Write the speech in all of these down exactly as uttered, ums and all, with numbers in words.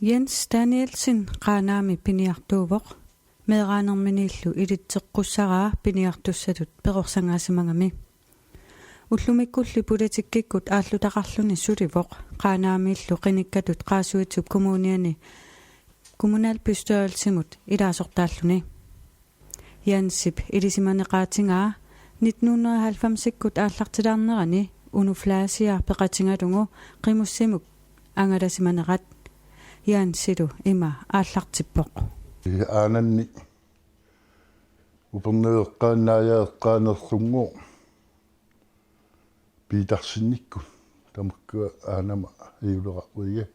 Jens Danielsen Qaanaami piniartuuvoq, meeraanerminiillu ilitseqqussaraa piniartussatut perorsangaasimagami. Ullumikkulli politikkikkut aallutaqarluni sulivoq, Qaanaamiillu qinikkatut Qaasuitsup Kommuniani kommunalbestyrelsimut ilaasortaalluni. Jensip ilisimaneqaatigaa nitten hundrede og halvfemsikkut aallartilaarnerani Unuflaasiaq peqatigalugu qimussimut angalasimanerat. Jensilu ima aallartippoq. Aananni Upernaviup eqqaani Naajaap eqqaanerlunngooq Petersenikkut, tamakku aanama iuleqarviga.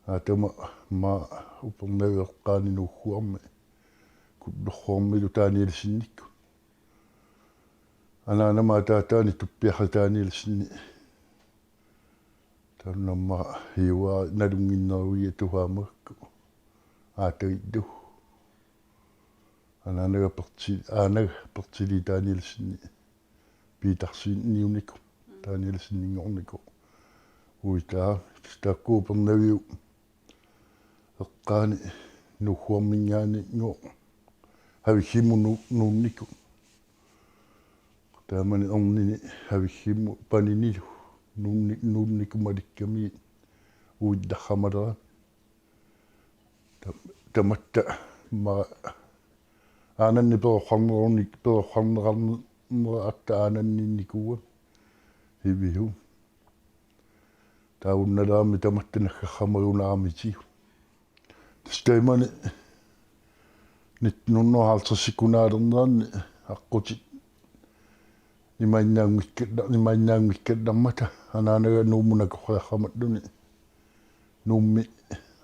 Aatama maa Upernaviup eqqaani Nuugguarmi Kullorhuarmilu Danielsenikkut. Anaanama ataataani Tuppiarli Danielseni. Taanna aamma iuaa nalunnginneruiga tuhaamagakku. Aatagillu. Anaanaga Perti-, aanaga Pertili Danielseni Peterseniuniku, Danielseninngorniku. Uitaa, taakku Upernaviup eqqaani Nuugguarminngaanniinngooq Haviggimmut nu-, nuunniku. Taamani ernini Haviggimmut paninilu nuunni-, nuunniku malikkami uitarramalerami. Tam-, tamatta ma-, aananni perorsuarnerunik-, perorsuarneqarneratta aananniinnikuuami Hivihuu. Taava unnalaarami tamatta naggarramagunarami itigu. Tassa taimani nitten hundrede og halvtredsikkunaalernerani aqqutit imaannaanngikka-, imaannaanngikkallarmata anaanaga Nuummut nakorriarramalluni Nuummi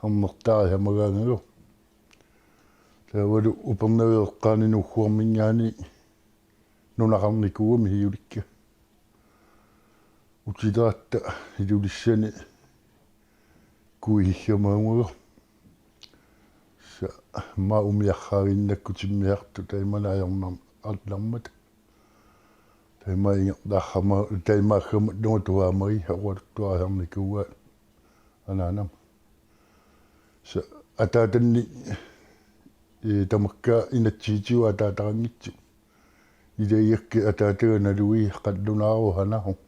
ernertaarisamagaangagami. Taavalu Upernaviup eqqaani Nuugguarminngaanniit nunaqarnikuugami Hiulikka. Utileratta Ilulissani kuihiggamaungagami. Sa-, aamma umiarraaginnakku timmisartoq taimani ajornarmat allarmat. Taima ingerlaarama-, taima aggamallunga tuhaamagit oqaluttuarisarnikuugaat anaanama. Sa-, ataatanni, ee, tamakku inatsisitigut ataataqanngitsut. Ilagigakkit ataataga nalugit qallunaarut hanarut.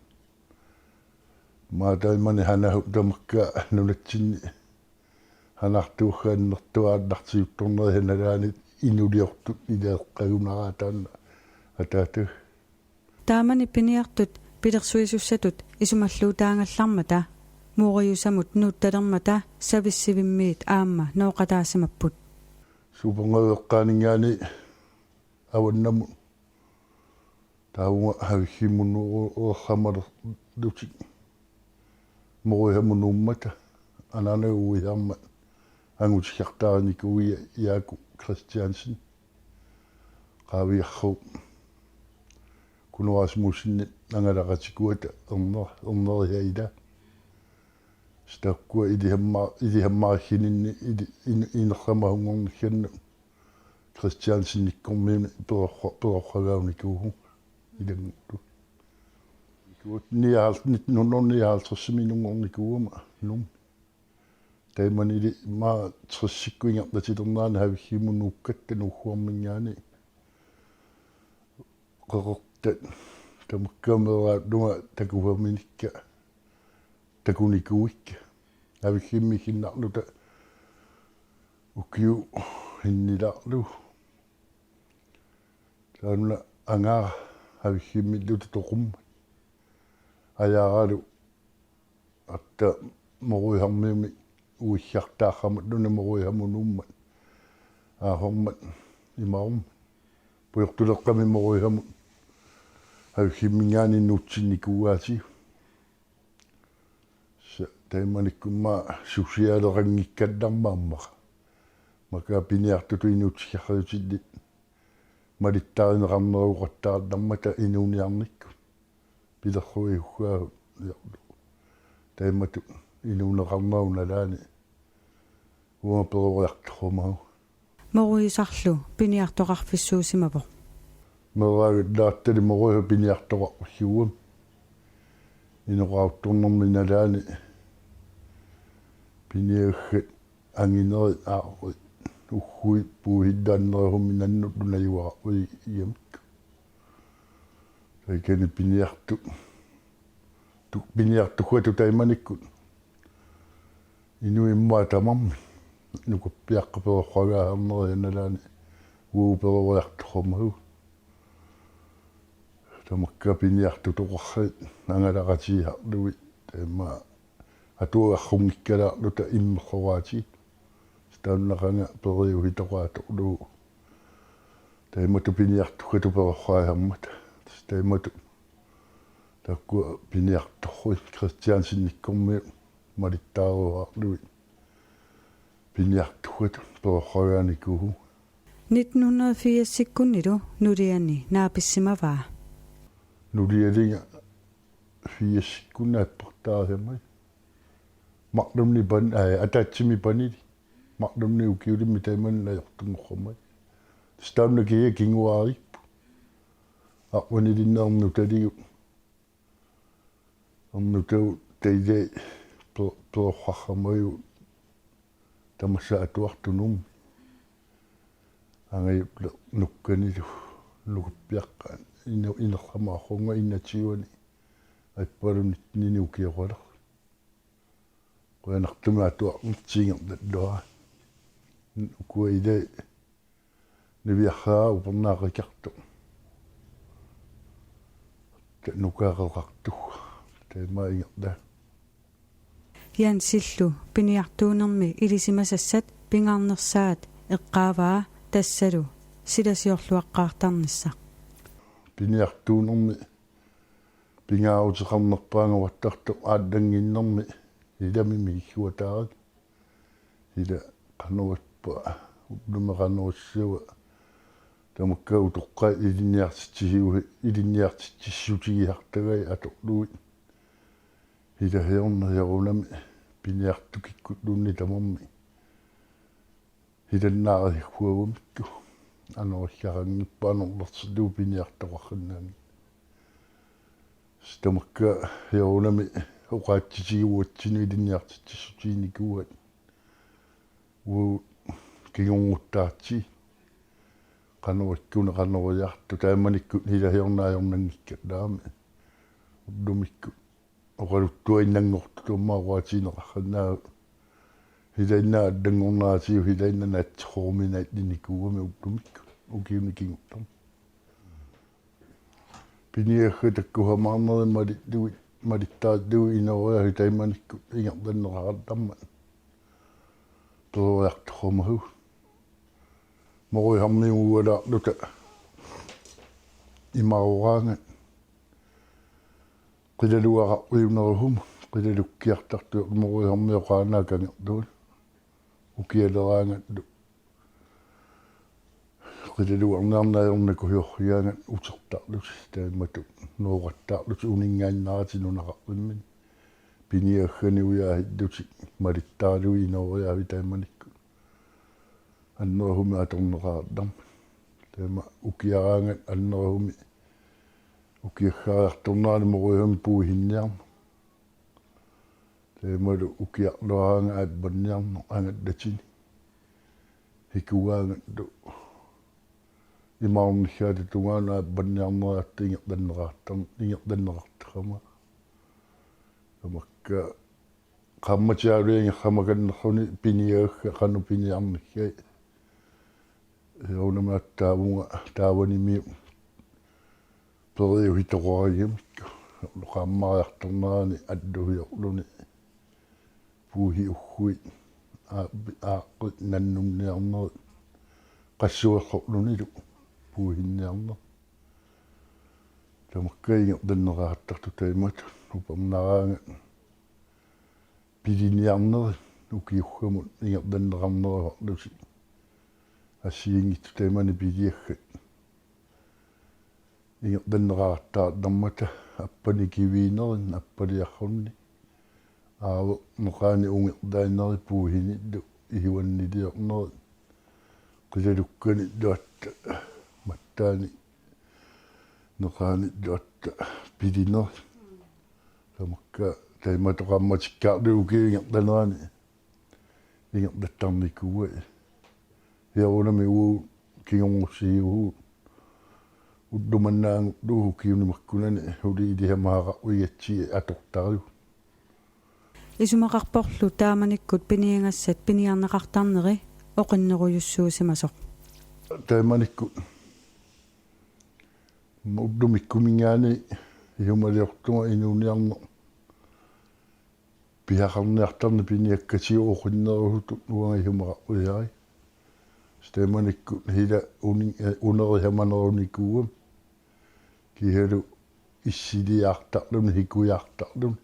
Aamma taimani hanarut tamakku nunatsinni hanartuugakku annertuaannartittorneri nalaani inuliortut ilaqqagunaraat taanna ataataga. Taamani piniartut pilersuisussatut isumalluutaagallarmata, mooriusamut nuuttalermata savissivimmiit aamma nooqataasimapput. Upernaviup eqqaaninngaanniit avannamut. Taavunga Haviggimmut nu-, nuuerramalerlutik. Mooriusamut nuummata, anaanaga uiarmat angutigartaarinikuuiga Jaaku Kristiansen. Qaaviarruup Kuno Rasmussenip angalaqatikuata erner-, erneriaila. Tassa taakkua ilisamma-, ilisammariginninni ili-, in-, inerramasunngornikkannut Kristiansenikkormiuni perorsa-, perorsaagaanikuuvugut ilanngullugu. Nikuut nioghalv-, nitten hundrede nioghalvtredsimiinngornikuugama Nuummi. Taimanili aamma tressikkut ingerlatilernerani Haviggimmut nuukkatta Nuugguarminngaanniit qeqertat tamakku meeraallunga takufaminikka takunikuuikka. Haviggimmik iginnarluta ukiup innilaarlugu. Taanna angaara Haviggimmilluta toqummat. Ajaaralu atta Mooriusammiumik uiartaarramalluni Mooriusamut nuummat. Aahormat imaarummat. Pujortuleqqami Mooriusamut Haviggimminngaanniit nuutsinnikuugaatigut. Sa-, taimanikkut aamma susialeqanngikkallarmat aamma. Makku piniartutut inuutigarriutillit malittarineqarnerugattaartarmata inuuniarnikkut. Pilersuisugaluarlugu. Taimatut inuuneqarnerup nalaani. Uanga peroriartorumavunga. Mooriusarlu piniartoqarfissuusimavoq. Meeraagallaartali Mooriusaq piniartoqarfissuugami. Inoqaruttornermi nalaani piniagakkat Anginerit, aarit, ugguit, puuhillit annerusumik nannullu najugaqarfigigamikku. Taakani piniartu-, tu-, piniartuggatut taamanikkut inuit immaqa tamarmik nukappiaqqat perorsuarnerit nalaani uagut peroriartorsimavugut. Tamakku piniartutoqarlutik angalaqatigisarlugit, taama atuagarsunngikkalaarluta immersoraatigut. Taannaqaanga periusitoqaat atorlugu. Taamatut piniartuggatut perorsuarnerit. Taamatut taakkua piniartorlutik Kristiansenikkormiut malittaarusaarlugit piniartuggatut perorsuarnikuuvugut. Nitten hundrede firsikkunnilu nuliani naapissimavaa. Nulialinga firsikkunni appartaariarmat. Marlunnik pan-, aa, ataatsimik panili. Marlunnik ukiulimmik taamani ajortunngormat. Taanna kia kinguaariippoq. Arvanilinnik ernutaligut. Ernutagut tailai pe-, perorsuarsimavugut. Tamassa atuartunut. Angajulleq nukkanilu nukappiaqqat inu-, inersimaarlunga inatiuani. Aappalu nittenini ukioqalerlutik. Qujanartumik atuarnertik ingerlalluarlutik. Ukua ilai niviarsiaraq upernaaq ikartoq. Nukaqeqartoq. Taama ingerlaat. Jensillu piniartuunermi ilisimasassat pingaarnersaat eqqaavaa tassalu silasiorluaqqaartarnissaq. Piniartuunermi pingaaruteqarnerpaangaartartoq aallannginnermi ilami mikisuataarlugu. Ila qanoq ippa, ullumi qanoq issava. Tamakku utoqqaat ilinniartitsisuusi-, ilinniartitsissutigisartagaat atorlugit. Ila siorna siorunami piniartukkikkulluunniit tamarmik. Ilannaariguamikku. Anorissaqanngippat anorlersillugu piniartoqarsinnaanngilaq. Tamakku siorunami oqaatsitigiuatsinnut ilinniartitsissutiginikuuaat. Uagut kingornuttaartigit. Qanoq ikkuni qanoq iartu taamanikkut ila siorna ajornanngikkallaammi. Ullumikkut oqaluttuinnanngortut aamma oqaatigineqarsinnaavoq. Ilaanni allanngorneratigut ilaanni naatsoruminaat ilinikuugami ullumikkut ukiuni kingullerni. Piniagakka takkusamaarnerit malillugit, malittaallugit inooriaasut taamanikkut ingerlanneqartarmat. Peroriartorsimavugut. Moruisarmiugaluarluta imaroraangat. Qilalugaqarfiunerusumut, qilalukkiartartoq moruisarmioqaanaak angertuut. Ukialeraangallu. Qilalugarniarneq ajornakusoorfigaangat utertarlutik, taamatut nooqattaarlutik uninngaannaratik nunaqarfimminni. Piniagakkani ujaasillutik, malittaarlugit inooriaasut taamanikkut. Annerusumik atorneqartarmat. Taama ukiaraangat annerusumik ukiakkariartornerani moruisarmi puisinniarneq. Taamalu ukiarluaraangat aappanniarneq angallatini. Hikugaangatlu. Imaarnissaata tungaanut aappanniarneratta ingerlanneqartar-, ingerlanneqartarama. Tamakku qaammatialuinngikkama kannerluni piniagakka qanoq piniarnissai. Siornamaat taavunga taavanimiut periusitoqarigamikku. Qaammaariartornerani allusiorluni. Puisit ugguit aa-, aaqqit nannunniarnerit. Qassuersorlunilu puisinniarneq. Tamakku ingerlanneqartartut taamatut upernaraangat. Piliniarnerit ukiukkamut ingerlanneqarneruarlutik. Assigiinngitsut taamani piliakkat. Ingerlanneqartartarmata appanikiviinerit appaliarluni. Aaveq neqaani ungerlaanerit puisinillu isuanniliornerit. Qilalukkanillu aatsaat mattaani neqaanillu aatsaat pilinerit. Tamakku taamatut qaammatikkaarlugit ukiup ingerlanerani ingerlattarnikuuai. Hiorunami uagut kingornussiuugut ullumannaanngorlugu ukiuni makkunani suli ilisamaqarfigatsigu atortarigut. Isumaqarporlu taamanikkut piniagassat piniarneqartarneri oqinnerujussuusimasoq. Taamanikkut ullumikkuminngaanniit isumaliortunga inuuniarneq pisaqarniartarneq piniakkatigut oqinnerusutut uanga isumaqarfigaara. Taamanikkut ila uni-, unerisamanerunikuugami. Kiisalu issiliaartarluni, hikujaartarluni.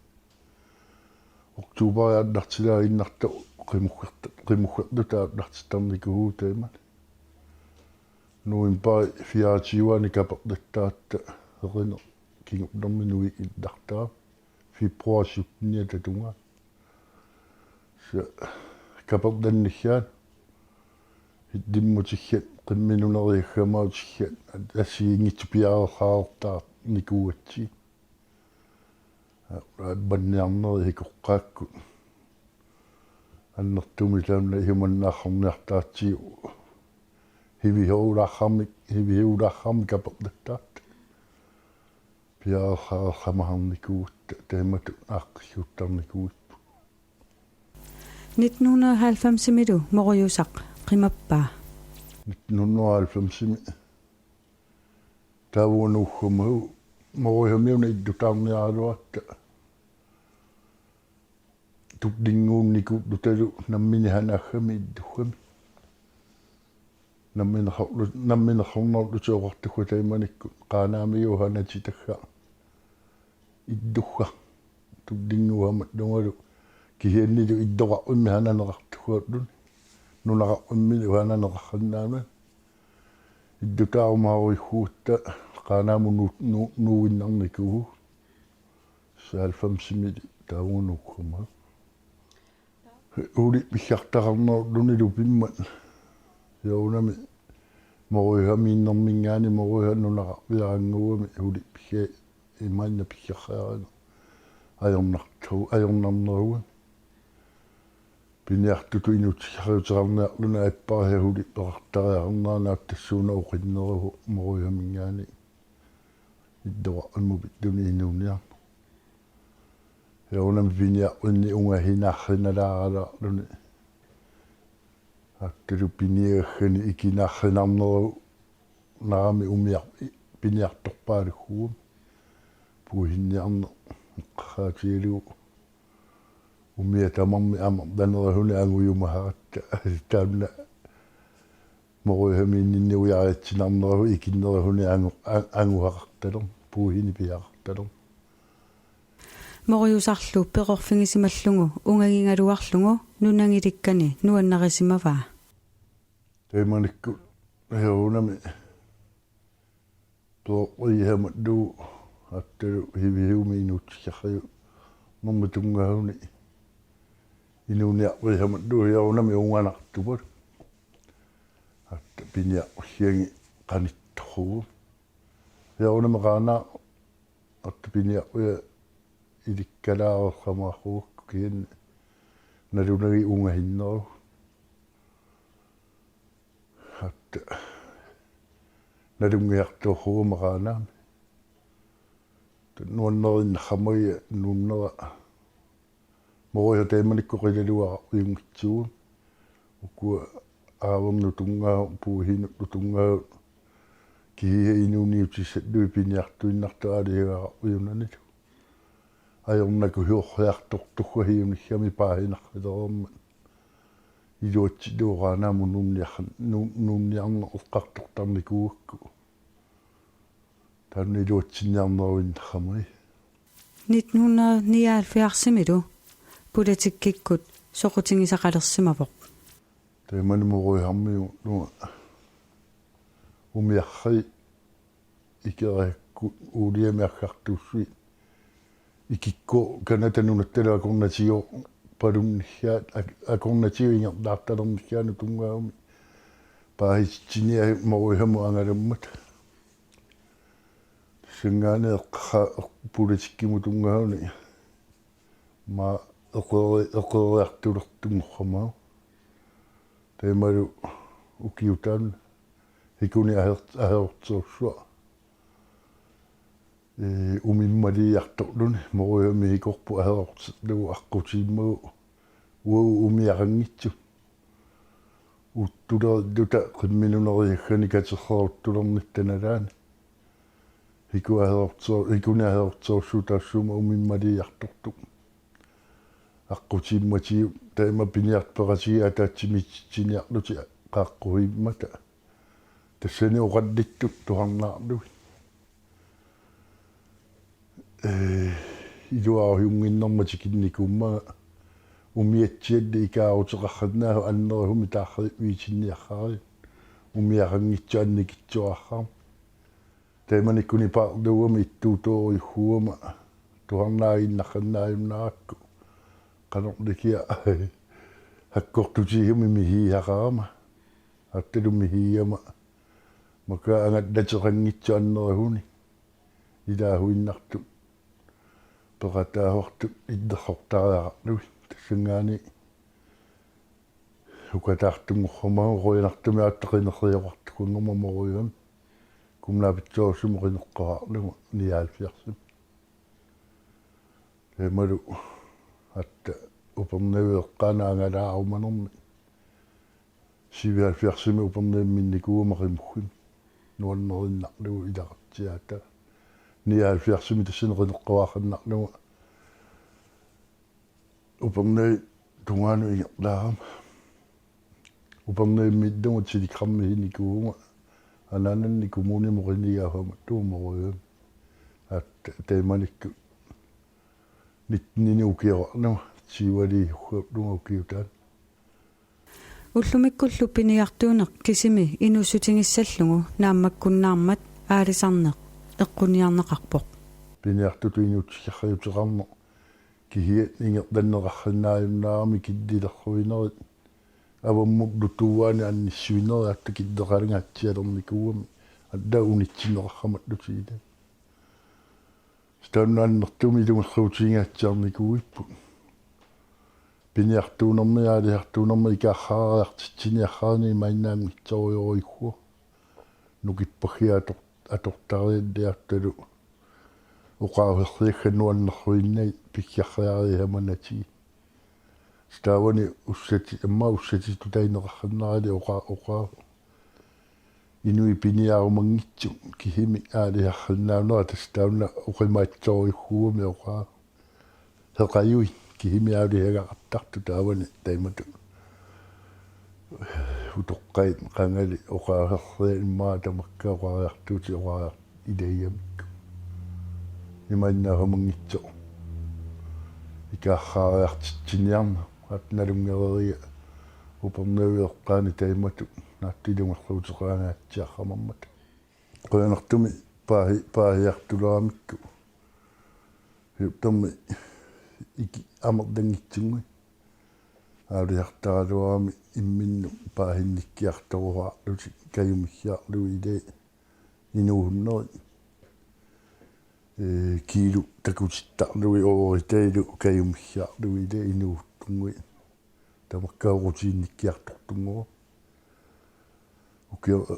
Oktobarip aallartilaaginnartoq qimuggertu-, qimuggertutut aallartittarnikuuvugut taamani. Novembarip fireogtyveani kaperlattaaratta eqineq kingullermi nuiillartarami. Februar sytteniata tungaanut. Tassa kaperlannissaat, illimmutigissat, qimminuneriakkamautigisat, assigiinngitsut piareersaartarnikuugatsigit. Avanniarneri hikoqqaakkut. Annertuumik taanna isumannaarsorniartaratsigu. Sivisooraartarami, sivisooraartarami kaperlattaaratta. Piareersaarersamasarnikuugatta taamatut aaqqissuuttarnikuuipput. Nitten hundrede og halvfemsimilu Morujusaq qimappaa? Nitten hundrede og halvfemsimi taavunga nuussamagu Morujusamiuna illutaarniaraluaratta. Tullinnguunnikuullutalu nammineq sanaassami illussami. Namminersorlu-, namminersornerullutik oqartussat taamanikkut Qaanaamiut sanatitassat illussat. Tullinnguusamallungalu kisiannili illoqarfimmi sananeqartussaalluni. Nunaqarfimmilu sananeqarsinnaanani. Illutaarumaarujussuugatta Qaanaamut nuu-, nuu-, nuuinnarnikuuvugut. Tassa halvfemsimilu taavunga nuussamagu. Suli pissartaqarnerullunilu pimmat. Soorunami Morujusamiinnerminngaanniit Morujusaq nunaqarfiaraannguugami suli pissa-, imaanna pissarsiarineq ajornartu-, ajornarneruvoq. Piniartutut inuussutissarsiuteqarniarluni aappariisa suli peqartariaqarnera naattassuuna oqinnerusoq Morujusaminngaanniit illoqarfimmut pilluni inuuniarneq. Soorunami piniarfinni ungasinnaasinalaaraluni. Aattulu piniagassani ikinaarsinarnerunarami umiar-, piniartorpaalussuugami. Puisinniarneq eqqarsaatigalugu. Umiaq tamarmi amerlanerusuni angujumasaratta. Taanna Morujusamiinninni ujaritsinarnerusoq ikinnerusuni angu-, a-, angusaqartalermat, puisineq pisaqartalermat. Morujusarlu perorfigisimallugu ungagigaluarlugu nunagilikkani nuannarisimavaa. Taamanikkut soorunami perorfigisamallugu aattalu sivisooq inuussutissarsiunermut tunngasuni inuuniarfigisamallugu soorunami unganartupalu. Aatta piniarfissiagit qanittorsuuvoq. Soorunami Qaanaaq aatta piniarfiga ilikkalaarersamaassagukku kisianni nalunagit ungasinnerusoq. Aatta nalunngisartuussuugami Qaanaami. Nuannariinnarsimavaa nuunnera. Morujusaq taamanikkut qilaluaqarfiunngitsuugami. Ukua aavernut tunngasunik, puisinullu tunngasunik. Kisianni inuuniutissallugit piniartuinnartut aalisagaqarfiunanilu. Ajornakusoorsiartortussat siunissami paasinarsilereermat. Iluatsillugu Qaanaamut nuunniar-, nuu-, nuunniarneq eqqartortarnikuugakku. Taanna iluatsinniarneruinnarsimavaa. Nitten hundrede nioghalvfjerdsimilu politikkikkut soqutigisaqalersimavoq. Taamani Morujusarmiunga umiarsiaq ikerakkut uuliami aggertuussuit ikikku Canada nunattalu akornatigoorpalunnissaat ak-, akornatigut ingerlaartalernissaanut tunngasumik paasitsiniassat Morujusamut angalammata. Tassanngaanniit eqqa-, eq-, politikkimut tunngasunik maa eqeeri-, eqeeriartulertunngorsimavoq. Taamalu ukiutaan hikuni aher-, aherortersuaq. Ee, umimmaliiartorluni Moriami hikorput aherorterlugu aqqutiimmagu uagut umiaqanngitsut. Uttulerluta qimminuneriakkani katerreruttulernitta nalaani. Hiku aherorter-, hikuni aherortersuup taassuma umimmaliiartortoq. Aqqutiimmatigut taama piniartut peqatigiit ataatsimiititsiniarlutik qaaqquimmata. Tassani oqallittut tusarnaarlugit. Ee, iluarujunnginnerma tikinnikuummagu umiatsialli ikaaruteqarsinnaavoq annerusumik taarriiviitinniarlugit umiaqanngitsut annikitsuararsuarmik. Taamanikkut nipaarluugama ittuutoorujussuugama tusarnaaginnarsinnaajunnarakku qanorlikia hakkortutigisumik misigisaqarama. Aatsaat misigigama makku angallateqanngitsut annerusumik ilaajuinnartut peqataasortut illersortariaqarlugit. Tassanngaanniit ukataartunngorsimavunga, qujanartumik aatsaat qinersisoqartukunngormat Moriami. Kommunalbestyrelsimi qineqqaarlunga nioghalvfjerdsimi. Taamalu aatsaat Upernaviup eqqaani angalaarumanermi syvoghalvfjerdsimi Upernavimminnikuugama qimussimi nuannariinnarlugu ilaqartiaata. Nioghalvfjerdsimi tassani qineqqaarsinnarlunga Upernavip tungaanut ingerlaarama. Upernavimmiillunga telegrammi sinikuuvunga anaanannit kommunimut qinigaaffimmi tuumorujun. Aatsaat taamanikkut nittenini ukioqarlunga, tyveliussallunga ukiutaan. Ullumikkullu piniartuuneq kisimi inuussutigissallugu naammakkunnaarmat aalisarneq eqqunniarneqarpoq. Piniartutut inuussutissarsiuteqarneq kisiat ingerlanneqarsinnaajunnaarami killilersuinerit avammut lutuaani annissuinerit aatsaat killeqalangaatsialernikuugami aatsaat unitsinneqarsimallutigit. Taanna annertuumik ilungersuutigingaatsiarnikuuipput. Piniartuunermi aalisartuunermi ikaarsaariartitsiniarluni imaannaanngitsorujussuuvoq. Nukippassia ator-, atortarialliartullu oqaasersiakka nuannersuinnagit pikkoriarisamanatik. Taavani ussati-, aamma ussatitut taaneqarsinnarali oqa-, oqaa-, inuit piniarumanngitsut kisimi aalisarsinnaanera tassa taanna oqimaatsorujussuugami oqaa-, seqajuit kisimi aalisagaqattaartut taavani taamatut. Utoqqaat qangali oqaasersiat immaqa tamakku oqariartuutit oqariar-, ilagigamikku. Imaannaanngitsoq ikaarsaariartitsiniarneq aatsaat nalunngereeriga Upernaviup eqqaani taamatut naatsuilungersuuteqangaatsiarsimammata. Qujanartumik paahi-, paahiartuleramikku. Hiuttormi iki amerlanngitsunnguit. Aalisartaraluarami imminnut paasinnikkiartorusaarlutik kajumissiarlugit ilaat inuusunnerit. Ee, kiilu takutittarlugit ooritailu kajumissiarlugit ilaat inuusuttunnguit. Tamakku rutiinikkiartortunngooq. Ukioq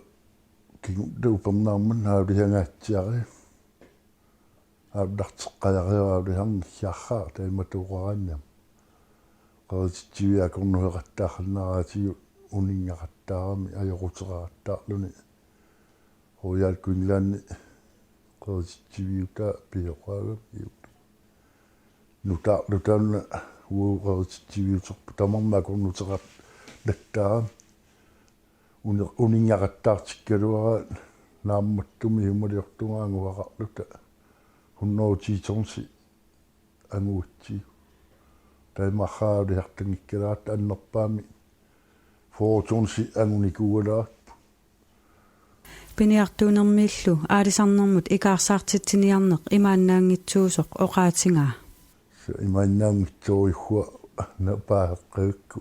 kingulleq upernaarmat aalisangaatsiarlugit. Aallarteqqajariarlugit aalisarniarlugit taamatut oqaraanni. Qerititsiviit akornuseqattaarsinnaaraatigut uninngaqattaarami ajoquteqaqattaarluni. Royal Greenlandi qerititsiviutaa pisoqaagami iut. Nutaarlu taanna uagut qerititsiviuterput tamarmik akornuteqarlattaarami. Uni-, uninngaqattaartikkaluaraat naammattumik isumaliortunga angugaqarluta hundrede ti tonsi angugatsigu. Taamaarsaarluartanngikkalaarluta annerpaamik fyrre tonsi angunikuugalaapput. Piniartuunermiillu aalisarnermut ikaarsaartitsiniarneq imaannaanngitsuusoq oqaatigaa. Imaannaanngitsorujussuaq napaaseqqagakku.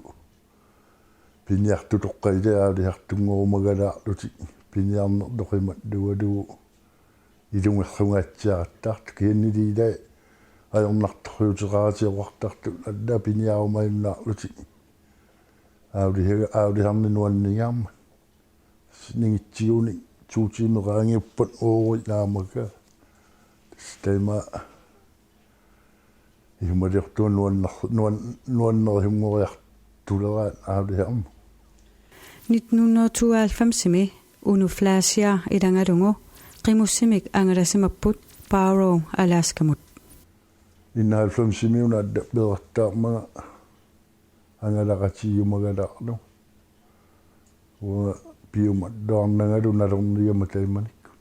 Piniartutoqqat ilaat aalisartunngorumagalaarutik piniarnerlu qimallugalugu ilungersungaatsiarattaartut kisiannili ilaat ajornartorsiuteqaratik oqartartut allaat piniarumajunnaarlutik. Aavliha-, aavliharneq nuanningaarmat. Ningitsigunik to timer qaangiuppat uuri naamaka. Tassa taama ihumaliortugut nuanner-, nuan-, nuannerihunngoriartuleraat aavliharmat. Nitten hundrede og tooghalvfemsimi Uno Fleischer ilagalugu qimussimik angalasimapput Barrow Alaskamut. Enoghalvfemsimi una adda peerartaarmanga angalaqatigiumagalaarlugu. Uanga piumalluarnangalu nalornigama taamanikkut.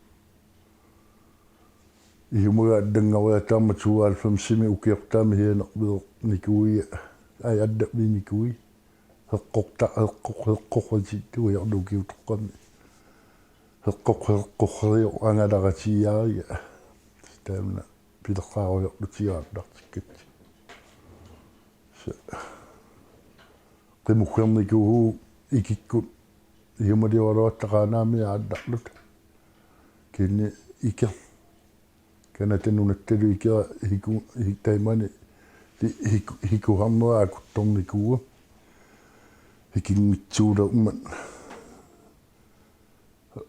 Ihumaga addanngoriataarmat tooghalvfemsimi ukiortaami hianerveernikuuiga, ai, addaviinikuuiga. Heqqorta-, heqqor-, heqqorritittuiarlu ukiutoqqami. Heqqor-, heqqorrioq angalaqatigiaariga. Taamna pileqqaarujoorlutik aallartikkatsigit. Sa-, qimuggeernikuuvugut ikikkut ihumaliorluartaqaanaami aallarluta. Kisianni iker. Canada nunattalu ikera hiku-, hik-, taamani hi-, hiku-, hikuharnera akuttornikuuvoq. Hikinngitsuulermat.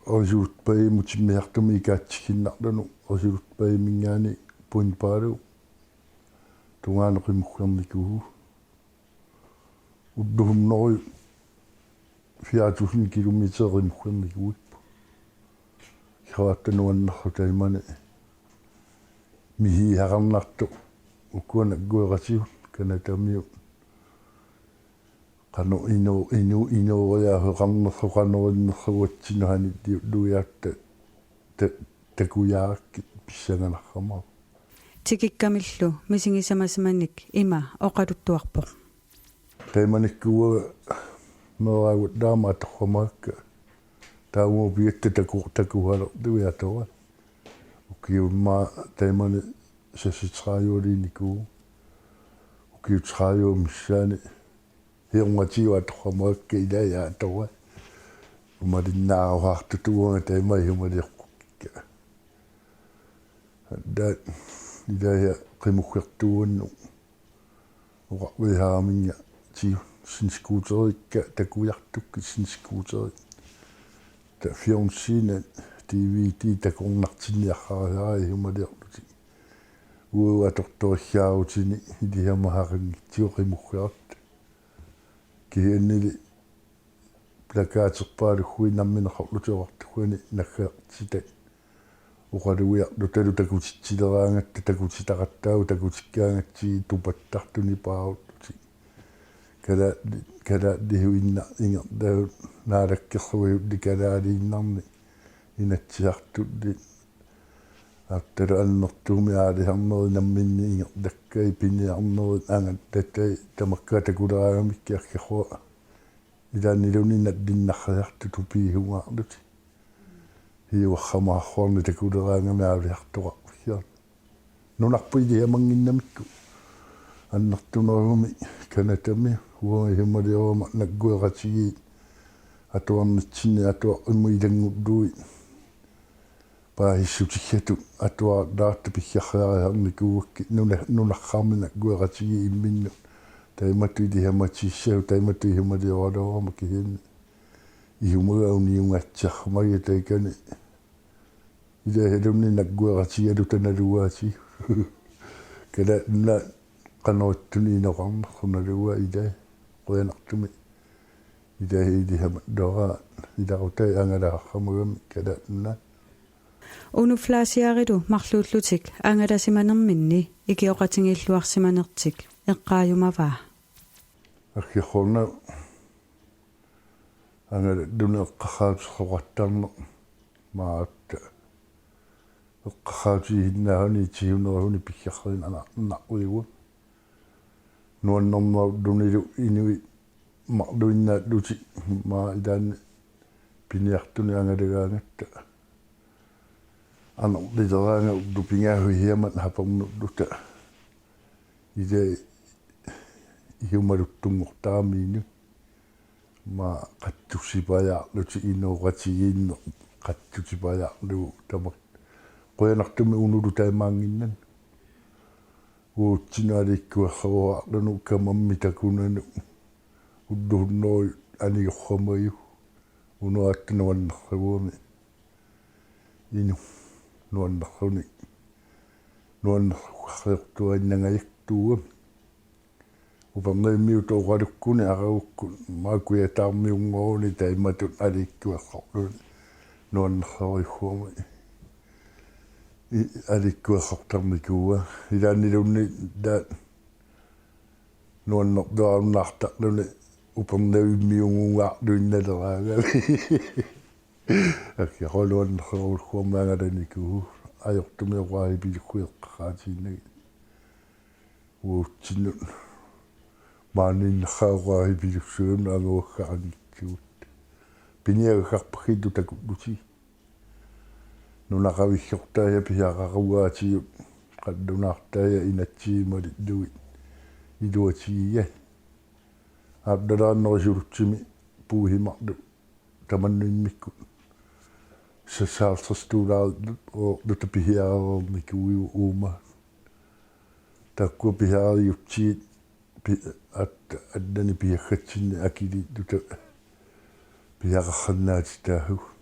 Resolute Bay-imut timmisartumik ikaatsigiinnarluni Resolute Bay-minngaanniit Point Barrow tungaanut qimuggeernikuuvugut. Ullut hundrede fire tusind kilometer qimuggeernikuuippugut. Kisianni nuannersoq taamani misigisaqarnartoq ukua naggueqatigut Canadamiut. Qanoq ino-, ino-, inooriaaseqarnersoq qanoq innersuugatsigu hanilliulluigatta ta-, takujaarakkit pissanganarsimavoq. Tikikkamillu misigisamasimanik ima oqaluttuarpoq. Taamanikkut meeraaguttaaq aamma atorsimavakka. Taava pigatta taku-, takusalerlugit atoraat. Ukiummaa taamani seksogtredive-liinikuuvoq. Ukiut tredive missaani siornatigut atorsimavakka ilai atoraat. Umalinnaarusartutut uanga taama ihumaliorpara. Taava ilai qimuggertuunnut oqarviaaraminnga tiu snescooterikka takujartukkit snescooterit. Taava fjernsyni D V D takornartinniarsarisarami ihumaliorlutik. Uagut atortorissaarutinni ilisamasaqanngitsugut qimuggerata. Kisiannili plakaterpaalugit nammineq oqarlutik oqartukkani naggaartitat oqalugiarlutalu takutitsileraangatta takutitaqattaagut takutikkaangatsigit tupattartut nipaarullutik. Kalaallit, kalaallisut inna-, ingerlaannut naalakkersuisulli kalaaliinnarnik inatsisartulli. Aatsaat annertuumik aalisarnerit namminneq ingerlakkai piniarnerit angallatai tamakku takuleraangamikkit aggersuaq. Ilaanniluunniit nallinnarsiartut tupigisungaarlutik. Hiuarsamaarsuarnik takuleraangamik aalisartoqarfigaarluni. Nunarput ilisamannginnamikku. Annertunerusumik Canadami uanga ihumaliorama naggueqatigiit atuarnitsinni atuarmut ilanngullugit. Paasissutigisatut atuaratta pigiarsiarisarnikuugakkit nuna-, nunarsuarmi naggueqatigiit imminnut. Taamatut ilisamatigissagut taamatut ihumaliorama kisianni. Ihumaga uniungaatsiarsimagiga taakani. Ilaasalunni naggueqatigigaluta nalugaatigut. Kalaallit Nunaat qanoq ittunik inoqarnersoq nalugaat ilai. Qujanartumik. Ilai ilisamalluaraat. Ilaqutai angalasarsimagami Kalaallit Nunaat. Uno Fleischerilu marluullutik angalasimanerminni ikioqatigiilluarsimanertik eqqaajumavaa. Aggersuarna angalalluni eqqarsaatersoqartarneq maaratta. Eqqarsaatigisinnaasuni itiunerusuni pigiarsiinnarniarlugu. Nuannernerlunilu inuit marluinnaallutik maani ilaanni piniartunik angalagaangatta. Anorlileraangat ullut pingasut kisiat apernulluta. Ilai ihumaluttunngortarami inuit. Maani qatsusipajaarlutik inooqatigiinneq qatsusipajaarlugu tamakku. Qujanartumik Unolu taamaannginnani. Uatsinnut alikkuersoruarluni kamammi takunani. Ulluhunnoru anigoramagu unoatta nuannersuugami. Inuk nuannersunik nuannersuarsiortuaannangajaktuugami. Upernavimmiutooqalukkuni aragukkut maakujataarmiunngoruni taimatut aliikkuersorluni nuannersorujussuarmik aliikkuersortarnikuuaa. Ilaanniluunniit taava nuannertuarunnaartarluni Upernavimmiunngunngaarluinnaleraangami. Akkiaqaluannersorujussuarmik angalanikuuvoq ajortumik oqaatipilussueqqaatiinnagit. Uatsinnut maaniinnersuaq oqaatipilussuarmik anguakkaqanngitsugut. Piniagasarpakkit takullutik. Nunaqavissartaa ja piareerugaatigut qallunaartaa ja inatsimmik malillugit iluatigigai. Aallalaannerusulutsimi puihimarlu tamanna immikkut sasaalserstuulaarlu oorluta piareernikuuigu uuma. Takkua piareerutsigit pi-, at-, allani piagatsinni akiliilluta piareersinnaatitaagut.